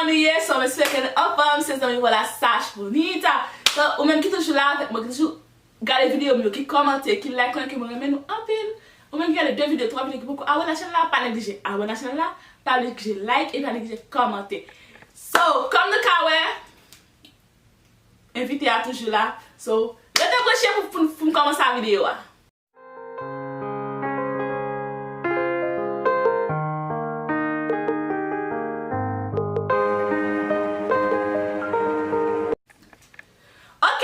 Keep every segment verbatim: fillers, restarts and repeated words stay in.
Nou ye, so m espere ke nou anfòm, se zanmi w la, Sash Bonita. So, ou menm ki toujou la avèk mwen, ki toujou gade videyo m yo, ki kòmante, ki like, konnen ke mwen renmen nou anpil. Ou menm ki gade de videyo, twa videyo, ki poko abòne a chanèl la, pa neglije abòne a chanèl la, pa neglije like e pa neglije kòmante. So, kòm nou ka wè, envite a toujou la. So, rete branche pou, pou, pou m kòmanse a videyo a. Ok,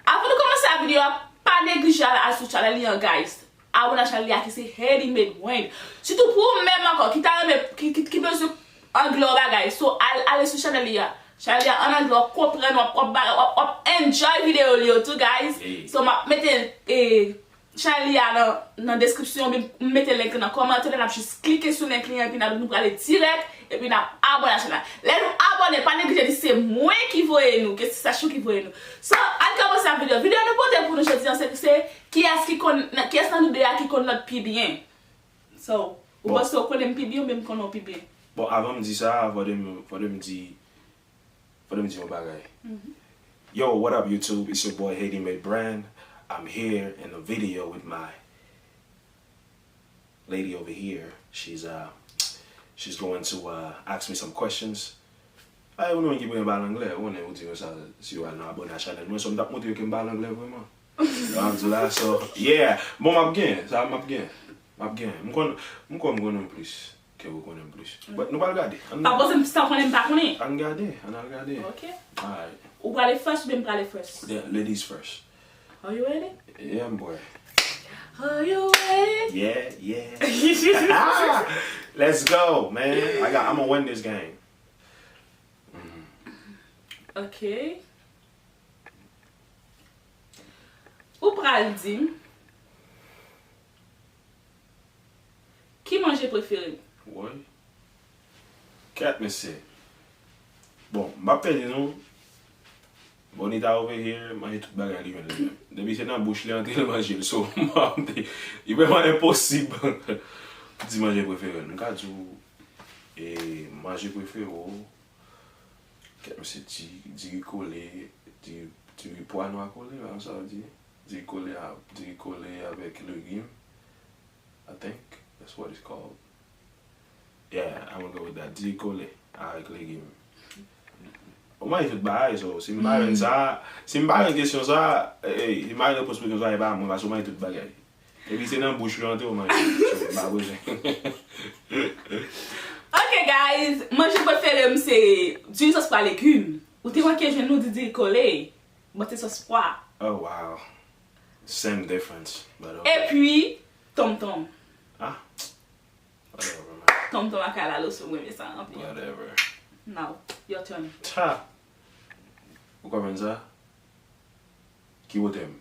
avan nou kòmanse a videyo a, pa neglije al, al sou channel li an, guys. Abòne a channel li a ki se Hedi Made Brand. Sitou pou ou menm ankò, ki ta renmen, ki, ki, ki bezwen anglè yon bagay. So, al, ale sou channel li a. Channel li a an anglè, w ap konprann, w ap, w ap, w ap, w ap enjoy videyo li yo tou, guys. So, m ap mete, eh, channel li a nan, nan deskripsyon, oubyen m mete link nan kòmantè, n ap jis klike sou link li an, epi n ap, nou prale dirèk, epi n ap abòne a channel la. Lè nou abòne, pa neglije di se mwen ki voye nou, ke se Sash ki voye nou. So, ann kòmanse ak videyo. Videyo nou pote pou nou jodi an, se, se kiyès ki konn, nan, kiyès nan nou de a ki konn lòt pi byen. So, ou panse w konnen m pi byen, oubyen m konnen w pi byen? Bon, avan m di sa, fòde m, fòde m di, fòde m di yon bagay. Yo, what up, YouTube? It's your boy, Hedi Made Brand. I'm here in the video with my lady over here. She's, uh, she's going to, uh, ask me some questions. Ay, ou menm ki premye pale anglè, ou konnen, ou di yo sa, si yo al nan abòne a channel mwen, so m t ap montre yo ke m pale anglè vrèman. Yo ap di la, so, yeah. Bon, m ap gen, sa m ap gen. M ap gen. M konn, m kwè m konnen plis ke ou konnen m plis. But nou pral gade. Ann, pa poze m sa konnen m pa konnen. Ann gade, ann al gade. Ok. Alright. Ou prale first oubyen m prale first? Yeah, ladies first. Are you ready? Yeah, boy. Are you ready? Yeah, yeah. Let's go, man. I got, I'ma win this game. Ok. Ou pral di m ki manje prefere m? Woy. Kèt mesye. Bon, m p ap pèdi non. Bonita over here, manje tout bagay li jwenn li menm. Depi se nan bouch li antre, li manje l. So, m p ap di, li vrèman enposib di manje prefere l. M ka di w, e, manje prefere w, kèt mesye, di, diri kole, di, diri pwa nwa kole, la, sa vle di, diri kole a, diri kole avèk legim. I think that's what it's called. Yeah, I'm gonna go with that. Diri kole avèk legim. Ou manje tout bagay, so, si m pa jwenn sa, si m pa jwenn kesyon sa, ey, si m pa jwenn repons pou kesyon sa, e pa mwen, paske ou manje tout bagay. Epi se nan bouch li antre ou manje. So, m pa bezwen. Ok, guys, manje prefere m se diri sòs pwa legim. Ou te manke jwenn nou di diri kole, mwen se sòs pwa. Oh, wow. Same difference, but okay. Epi, tonmtonm. Ah, whatever, man. Tonmtonm ak kalalou, sou mwen renmen sa anpil. Whatever. Now, your turn. Ta! Ou konprann sa? Ki wote m?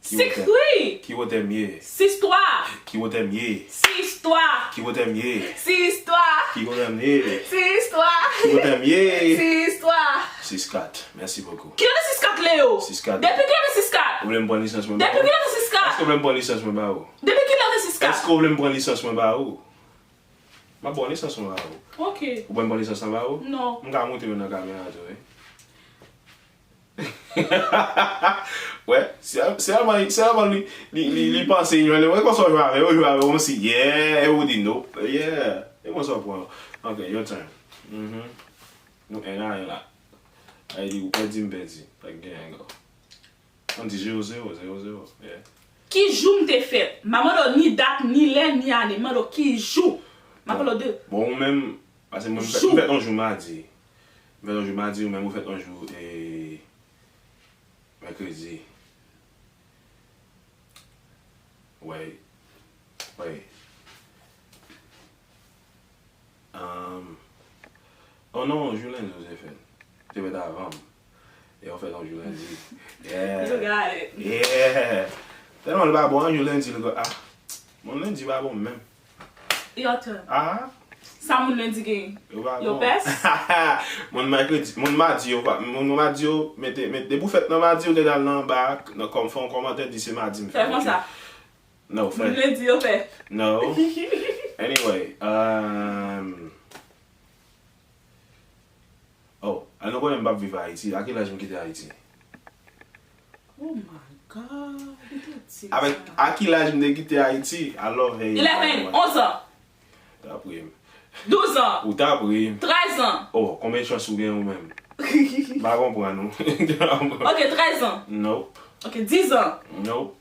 Ki wote m? Sikri! Ki wote m ye? Sistwa! Ki wote m ye? Sistwa! Ki wote m ye? Sistwa! Ki wote m ye? Sistwa! Ki wote m ye? Sistwa! Sis kat. Merci beaucoup. Kilè w te sis kat, Leo? Sis kat. Depi kilè w te sis kat? Ou vle m pran lisans mwen ba ou? Depi kilè w te sis kat? Èske w vle m pran lisans mwen ba ou? Depi kilè w te sis kat? Èske w vle m pran lisans mwen ba ou? M ap ba w lisans mwen ba ou. Ok. Ou vle m pran lisans lan ba ou? Non. M ka montre yo nan kamera tou, wi. Wè, sèlman, sèlman li, li, li, li panse li jwenn li. Wè konsa w jwe avè yo, jwe avè yo kòmsi, yeah, e ou di nope. Yeah, e konsa w pran. Ok, your turn. Mhm. Nou en a en la. Sa vle di ou pèdi, m pèdi. Pa gen ankò. Ann di zewo zewo, zewo zewo, yeah. Ki jou m te fèt? M pa mande w ni dat, ni lè, ni ane. M mande w ki jou. M ap pale w de jou. Bon, ou menm, paske mwen, m fèt, m fèt yon jou madi. M fèt yon jou madi, ou menm ou fèt yon jou, e, mèkredi. Wè. Wè. Um, oh non, jou lendi ou te fèt. Ou te fèt avan m. E ou fèt yon jou lendi. Yeah. You got it. Yeah. Tèlman l pa bon, yon jou lendi, l go, ah. Moun lendi pa bon menm. Your turn. Ah. Sa moun lendi gen? Yo pa bon. Yo pès? Moun mèkredi, moun madi, yo pa, moun madi, yo mete, mete, depi ou fèt nan madi, ou te dal nan anba, nan kòm, fè yon kòmantè, di se madi m fèt. Fè konsa. No, fè. Moun lendi, yo pè. No. Anyway, um, Konnen m p ap viv Ayiti. A ki laj m kite Ayiti? Oh my God, li te di Avèk sa. A ki laj m te kite Ayiti? I love Haiti, by the Eleven, way. onz an, T ap ri m. douz an, Ou t ap ri m. trèz an. Oh, konbyen chans ou gen ou menm? M pa konprann ou. Ok, trèz an. Nope. Ok, dis an. Nope.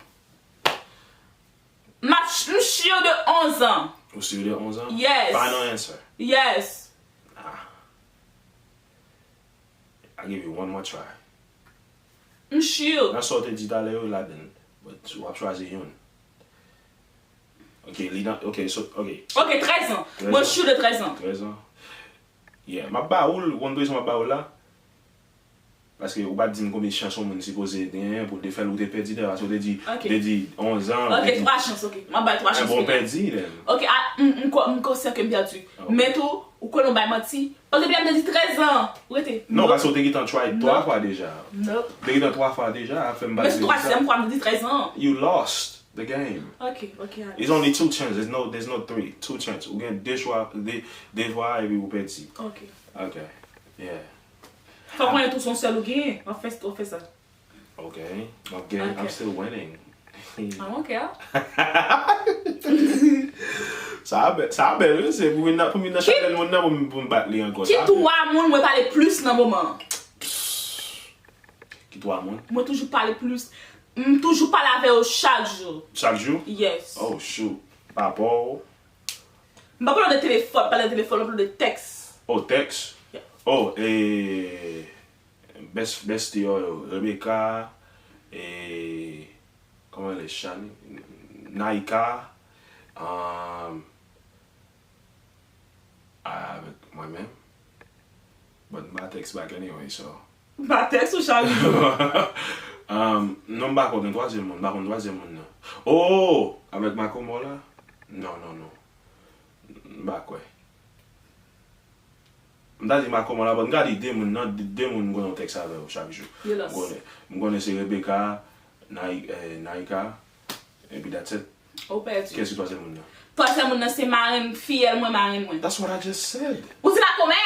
M ap ch- m sure de onz an. Ou sure de onz an? Yes. Final answer. Yes. Ah. I give you one more try. M sure. Nan sa w te di talè yo ladan, but w ap chwazi youn. Ok, li nan, ok, so, ok. Ok, trèz an. Trèz Mwen an. sure de trèz an. Trèz an. Yeah, m ap ba ou l, ou konn rezon m ap ba ou l la? Paske ou pa t di m konbyen chans yon moun sipoze genyen pou l te fè l, ou te pèdi dèyè, paske ou te di, Ok. ou te di onz an, ou Ok, te di, twa chans, ok. M ap bay twa eh, chans. bon, Kounye a. pèdi, then. Ok, a, m, m, ko- m konsyan ke m pèdi. Ok. Men tou, ou konnen w bay manti. Paske depi a m te di trèz an, rete. Non, paske ou te gentan try twa fwa deja. Nope. Ou te gentan twa fwa deja, ap fè m Men pale se de sa. Twazyèm fwa m te di trèz an. You lost the game. Ok, ok, Alex. It's only two chances. There's no, there's no three. Two chances. Ou gen de chwa, de, de fwa epi ou pèdi. Ok. Ok. Yeah. Fò konnen tou se yon sèl ou genyen. W ap fè, w ap fè sa. Ok. M ap gen, I'm Ok. still winning. Ah, ok, ah. Sa a bèl, sa a bèl, wi. Se pou vin nan, pou vin nan chanèl moun nan, pou m, pou m bat li ankò. Ki Sa a bèl. Twa moun mwen pale plis nan moman an? Ki twa moun? Mwen toujou pale plis. M toujou pale avè yo chak jou. Chak jou? Yes. Oh, shoot. Papa w? M pa pale de telefòn, pale de telefòn, m pale de tèks. Oh, tèks? Yeah. Oh, e, best, bestie yo, Rebecca, e, kòman l rele, Shani? Naika, um, avèk mwen menm. But m pa tèks back anyway, so. M pa tèks ou chak jou. Um, non, m pa konn twazyèm moun, m pa konn twazyèm moun nan. Oh, avèk Makomò la? Non, non, non. M pa kwè. M ta di Makomò la, but m ka di de moun nan, de, de moun m konnen w tèks avè yo chak jou. Yo M lòs. konnen, m konnen se Rebecca, Nai-, eh, Naika, epi that's it. Ou pèdi. Kiyès ki twazyèm moun nan? Twazyèm moun nan se marenn fiyèl mwen, marenn mwen. That's what I just said. Ou di Makomè?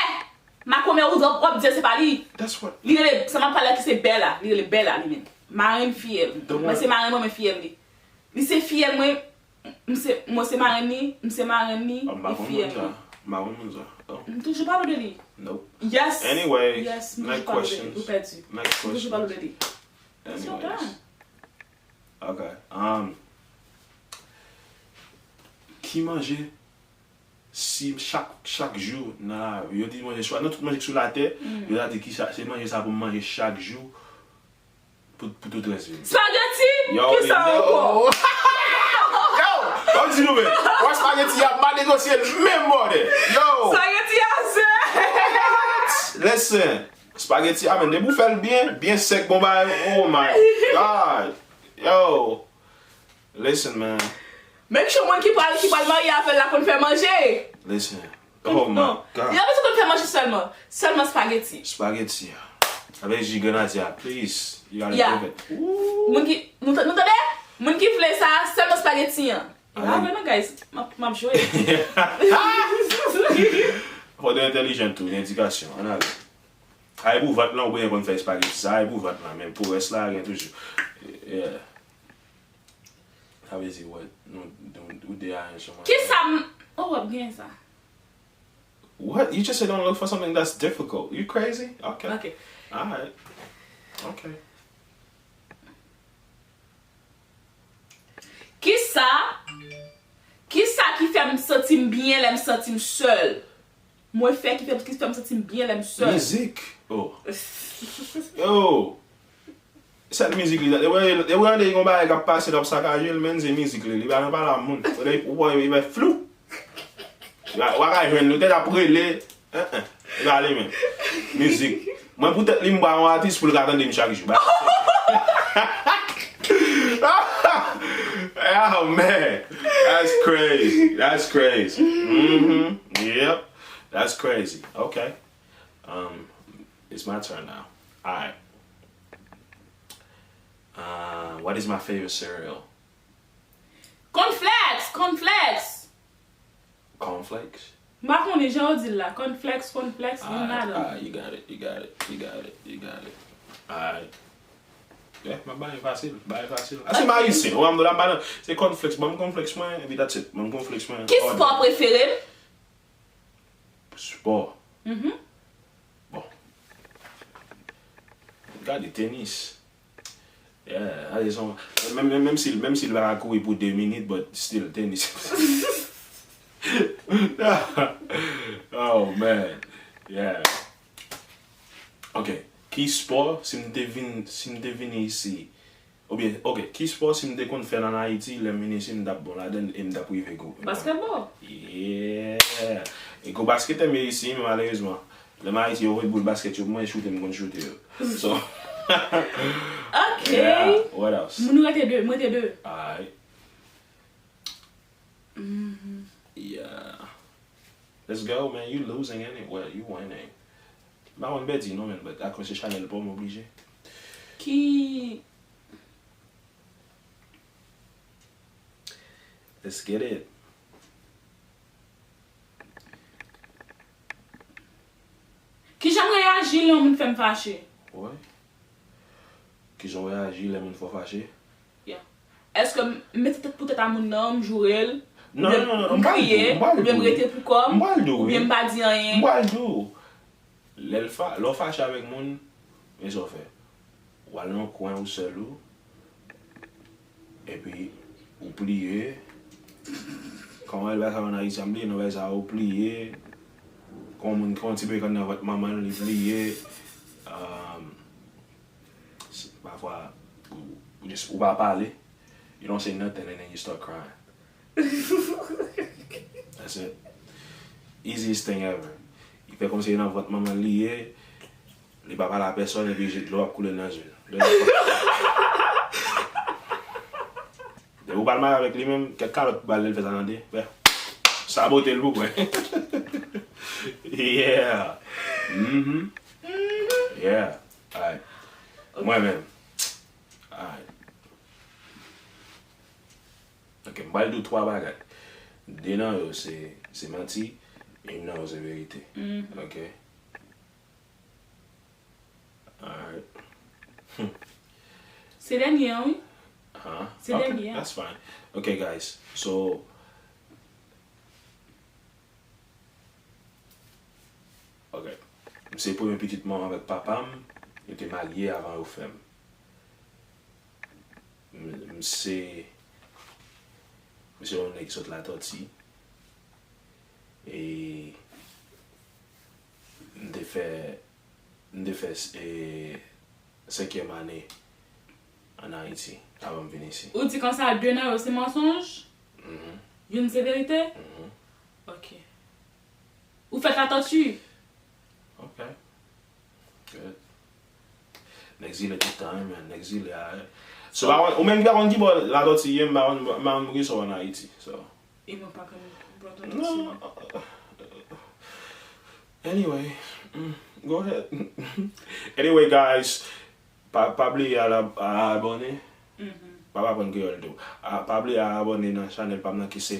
Makomè ou w ap di se pa li. That's what. Li rele, sa m ap pale la ki se Bella. Li rele Bella li menm. Marenn fiyèl. The Mwen one- se marenn mwen, men fiyèl li. Li se fiyèl mwen, m se, mwen se marenn li, m se marenn li, Oh, m pa li konn fiyèl moun sa. mwen. M pa konn moun sa. Oh, M toujou pale de li. Nope. Yes. Anyway, Yes, m next toujou pale de li. Question. Ou pèdi. Next M toujou question. Pale de li. It's your Anyways. Turn. Ok. Um, ki manje si chak, chak jou nan lavi, yo di manje chwa, nan tout manje ki sou latè, yo ta di ki sa, se manje sa pou m manje chak jou pou, pou tout rès vi m. Spaghetti? Yo, Ki sa yo. ankò? Yo, yo, di nou men, wè spaghetti a, m pa negosye l menm bòdè. Yo. Spaghetti a se. Listen, spaghetti a, men depi w fè l byen, byen sèk, bon bagay, oh my God. Yo. Listen, man. Make sure moun ki pral, ki pral marye avè l la konn fè manje. Listen. Oh my God. Yo bezwen konn fè manje sèlman. Sèlman spaghetti. Spaghetti a. Avèk ji grenadye a, please. You gotta Yeah. give it. Ooh. Moun ki, nou, nou tande? Moun ki vle sa, sèlman spaghetti an. E pa Amen. Vre non, guys. M ap, m ap jwe. Fò w te entèlijan tou, gen edikasyon. Ann ale. Ay pou vant lan, ou byen konn fè espageti. Sa ay pou vant lan, men pou rès la, gen toujou. Yeah. Sa vle di, what? Nou, nou, ou de a yon choma. Ki sa m. Oh, w ap gen sa. What? You just said don't look for something that's difficult. You crazy? Okay. Ok. Alright. Okay. Kisa? Kisa ki fè m santi m byen lè m santi m sèl? Mwen fè ki fè, ki fè m santi m byen lè m sèl. Mizik. Oh. Yo. Sèl mizik li. E wè, e wè, ande yon bagay k ap pase, l ap sakaje l, men se mizik li. Li pa nan pale a moun. Ou wè, li fè flou. Wa, wa ka jwenn nou, tèt ap rele. Hein, hein. Li pa ale, men. Mizik. Mwen, poutèt li, m ba yon atis pou l ka tande m chak jou. Ba- Oh, man. That's crazy. That's crazy. Mm-hmm. Yep. That's crazy. Okay. Um, it's my turn now. Alright. Uh, what is my favorite cereal? Cornflakes, cornflakes. Cornflakes? M pa konnen jan yo di l la. Cornflakes, cornflakes, youn ladan. Ah, you got it, you got it, you got it, you got it. Alright. Yeah, m ap bay fasil, bay fasil. Ase m ayisyen, ou wè m do la m pa nan. Se cornflakes, ban m cornflakes mwen, epi that's it. Ban m cornflakes mwen. Ki spò prefere m? Spò. Mhm. Bon. Gade tenis. Yeah, gade son, menm, menm, menm si, menm si l pa ka kouri pou de minit, but still, tenis. Oh, man. Yeah. Ok. Ki spò, si m te vin, si m te vini isi, oubyen, ok, ki spò si m te konn fè l an Ayiti, lè m vin isi, m t ap bon ladan l e m t ap rive gwo? Basketball. Yeah. E gwo basketè m ye isi, men malerezman, lè m Ayiti, yo voye boul basket yo pou mwen, e choute m konn choute yo. So, ok. Yeah, what else? Moun rete de, m rete de. Alright. Mhm. Yeah. Let's go, man. You losing anyway. You winning. M pa konn pèdi non, man, but akoz se chanèl pa w, m oblije. Ki Let's get it. Kijan m reyaji lè yon moun fè m fache? Wè. Kijan w reyaji lè moun fè w fache? Yeah. Èske m mete tèt pou tèt a moun nan, m joure l? Non, non, non, non, m pral di w, m pral di w. Oubyen m rete pou kò m? M pral di w, wi. Oubyen m pa di anyen? M pral di w. Lè l fa-, lè w fache avèk moun, men sa w fè. W al nan yon kwen ou sèl ou, epi ou pliye. Kòman yo di bagay sa yo ann Ayiti a, m bliye non bagay sa, ou pliye. Kon moun, kon ti pekan nan vant manman l, li pliye. Um, s-, pafwa, ou, ou just, ou pa pale. You don't say nothing and then you start crying. That's it. Easiest thing ever. Li fè kòmsi e nan vant manman l li ye, li pa pale a pèsòn epi je dlo ap koule nan je l. Depi ou pa al marye avèk li menm, kèk kalòt pou ba l, li fè sa tande. Bè, sabote l pou mwen. Yeah. Mhm. Yeah. Alright. Mwen menm. Alright. Ok, m pral di w twa bagay. De nan yo se, se manti, youn nan yo se verite. Mhm. Ok? Alright. Se dènye an, wi. Huh? Se dènye an. Ok, that's fine. Ok, guys. So, Ok. M se premye pitit manman avèk papa m. Yo te marye avan yo fè m. M, m se, m se yon nèg ki sot Latòti. E m te fè, m te fè, e, senkyèm ane ann Ayiti, avan m vin isi. Ou di konsa, de nan yo se mansonj? Mhm. Youn se verite? Mhm. Ok. Ou fèt Latòti? Ok. Good. Nèg zile tout tan, wi, man. Nèg zile a, eh. So, pa konn, ou menm ki pa konn ki bò Latòti ye, m pa konn, m pa konn poukisa w ann Ayiti. So. E mwen pa konn bò Latòti. Non. Anyway, mm, go ahead. Anyway, guys, pa, pa bliye al ab-, a abòne. Mhm. Pa, pa aprann kreyòl tou. A, pa bliye al abòne nan chanèl pa m nan ki se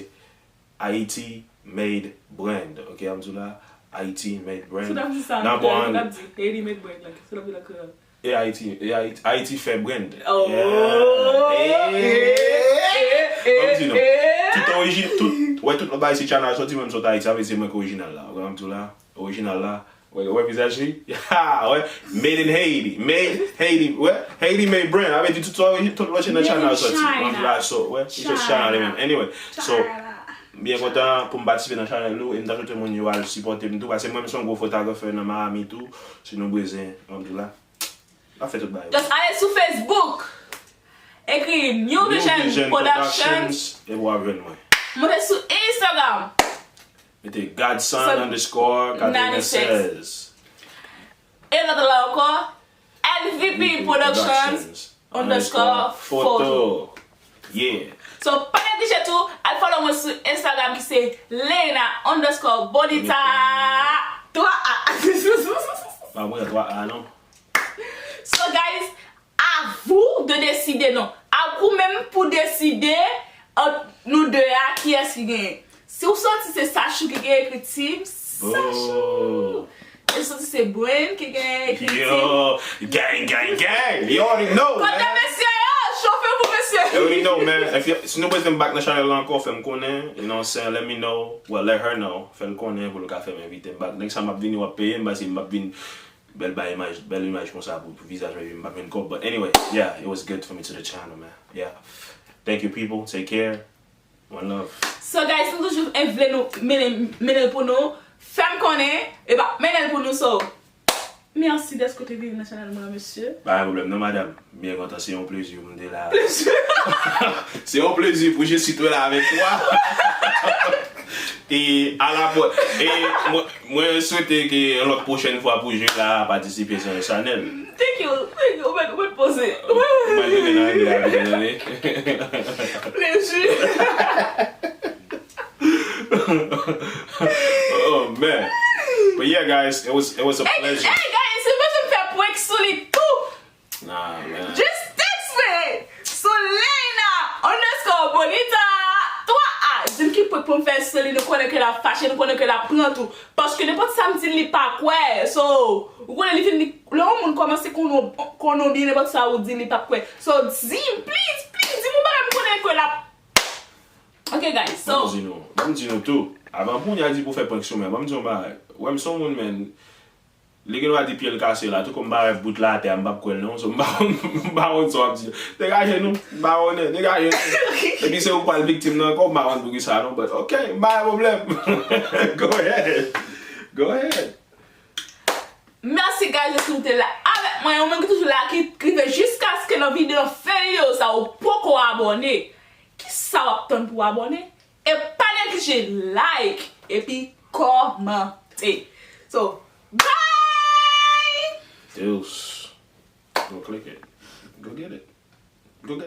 Haiti Made Brand. Ok, ap di w la, Haiti Made Brand. Si w t ap di sa an kreyòl, ki w t ap di? Haiti Made Brand la, si w t ap di l an kreyòl. E Haiti, e Haiti, Haiti fè brand. Oh. Yeah. Eh, eh, eh, eh, eh. Ban m di nou. Tout oriji-, tout, wè, tout lòt bagay se China soti, men m sot Ayiti, sa vle di se mwen ki orijinal la. Ou konprann m di w la? Orijinal la. Wè, wè vizaj li? Ha, wè. Made in Haiti. Made Haiti. Wè, Haiti made brand. Sa vle di tout sa, tout lòt se nan China soti. Made in China. Ban m di w la, so, wè, it's just China li menm. Anyway, so, m byen kontan pou m patisipe nan chanèl ou, e m ta swete moun yo al sipòte m tou, paske mwen, m se yon gwo fotografè nan Miami tou, si nou bezwen, ban m di w la. N ap fè tout bagay. Just ale sou Facebook. Ekri New Vision Productions. New Vision Productions, epi w ap jwenn mwen. Monte sou Instagram. Mete Godson underscore ninety-six. E lòt la ankò, L V P Productions underscore photo. Yeah. So, pa neglije tou, al follow mwen sou Instagram ki se Lena underscore Bonita. Twa A. Pa mwen, twa A, non. So, guys, à vous de décider, non. A ou menm pou deside ant nou de a, kiyès ki genyen. Si w santi se Sachou ki gen ekri Team Sachou. E santi se Bren ki gen ekri Team. Yo, gang, gang, gang. You already know, Kote man. Mesye yo? Chofe pou mesye. You already know, man. If you, si nou bezwen m back nan chanèl la ankò, fè m konnen. You know what I'm saying? Let me know. Well, let her know. Fè l konnen pou l ka fè m envite m back. Next time m ap vini, w ap peye m, paske m ap vin bèl bay imaj, bèl imaj konsa pou, pou vizaj mwen, m ap vin kòb. But anyway, yeah, it was good for me to the channel, man. Yeah. Thank you, people. Take care. One love. So guys, nou toujou vle nou mennen mennen l pou nou. Fè m konnen, e pa mennen l pou nou, so. Mèsi dèske w te vini nan chanèl mwen, mesye. Pa gen pwoblèm non, madanm. M byen kontan, se yon plezi pou m te la. Se yon plezi pou je suis la avec toi. E a la po- e mwen, mwen swete ke yon lòt pwochèn fwa pou je la patisipe sou yon chanèl. Thank you, thank you. Ou mèt, ou mèt poze. Mwen te nan anglè avèk tande. Plezi. Oh man. But yeah, guys, it was it was a Hey, pleasure. Hey guys, si w bezwen m fè prank sou li tou, Nah, man. Just text me! Solena underscore Bonita twa a. Di m ki prank pou m fè sou li, nou konnen ke l ap fache, nou konnen ke l ap pran tou. Paske nenpòt sa m di l li pa kwè. So, ou konnen li vin li, lè yon moun kòmanse konnen w byen, nenpòt sa ou di li p ap kwè. So, di m, please, please, di m yon bagay m konnen ke l ap. Ok, guys, so. Ban m di nou, ban m di nou tou. Avan pou y a di pou fè prank sou mwen, ban m di yon bagay. Wè m se yon moun, men, li gen dwa di pye l kase la, tou kòm m pa wè bout la atè a, m p ap kwè l non. So, m pa konn, m pa konn sa w ap di. Degaje nou, m pa konnen, degaje nou. Epi se ou k pral viktim nan ankò, m pa konn poukisa non, but ok, m pa gen pwoblèm. Go ahead. Go ahead. Mèsi guys, dèske w te la avèk mwen. Ou menm ki toujou la, ki, ki rive jiskaske nan videyo, fen videyo sa, ou poko abòne. Kisa w ap tann pou w abòne? E pa neglije like epi kòmante. So, bye! Deuce. Go click it. Go get it. Go get it.